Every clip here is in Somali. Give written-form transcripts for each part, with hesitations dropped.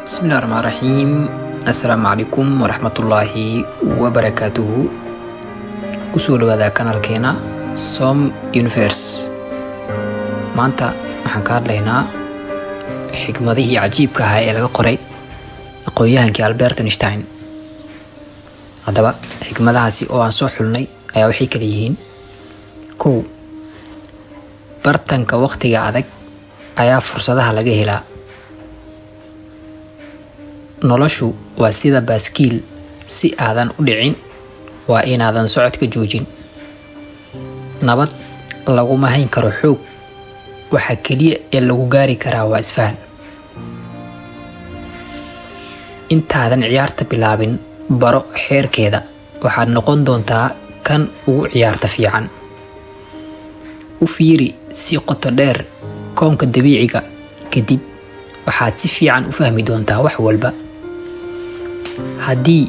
Bismillahi raxmaan raxiim. Assalaamu calaykum waraxmatullaahi wabarakaatuhu. Kusoo dhawaada kanaalkeena Som Universe. Maanta waxaan ka hadlaynaa xikmadihii cajiibka ahaa ee laga qoray aqoon-yahankii Albert Einstein. Haddaba, xikmadahaasi oo aan soo xulnay ayaa waxay kala yihiin: 1, bartanka waqtiga adag ayaa fursadaha laga helaa. Noloshu waa sida baaskiil, si aadan u dhicin waa inaadan socodka joojin. Nabad laguma hayn karo xoog, waxa kaliya ee lagu gaari karaa waa isfahan. Intaadan ciyaarta bilaabin, baro xeerkeeda, waxaad noqon doontaa kan ugu ciyaarta fiican. U fiiri si qoto dheer koonka dabiiciga, kadib waxaad si fiican u fahmi doontaa wax walba. Haddii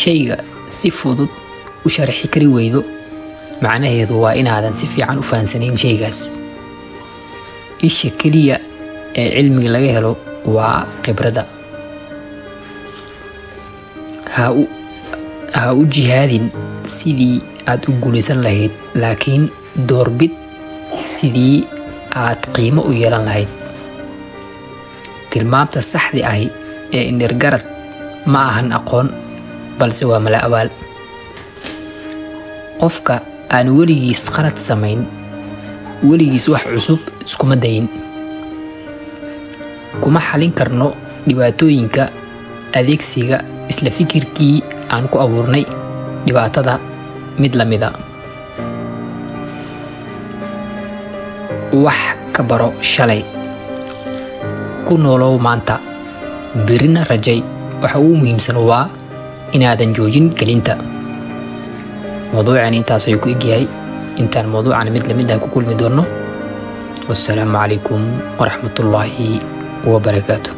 shayga si fudud u sharxi kari weydo, macnaheedu waa inaadan si fiican u fahansanayn shaygaas. Isha kaliya ee cilmiga laga helo waa khibradda. Ha u jihaadin sidii aad u guuleysan lahayd, laakiin doorbid sidii aad qiimo u yeelan lahayd. Tilmaamta saxda ahi ee indhergarad ma ahan aqoon, balse waa mala awaal. Qofka aan weligiis qalad samayn, weligiis wax cusub iskuma dayin. Kuma xalin karno dhibaatooyinka adeegsiga isla fikirkii aan ku abuurnay dhibaatada mid la mida. Wax ka baro shalay, ku noolow maanta, berrina rajay. Waxa ugu muhiimsan waa inaadan joojin gelinta. Mawduucan intaas ayuu ku egyahay. Intaan mawduucan mid lamid ah ku kulmi doono, wassalaamu calaykum waraxmatullaahi wabarakaatu.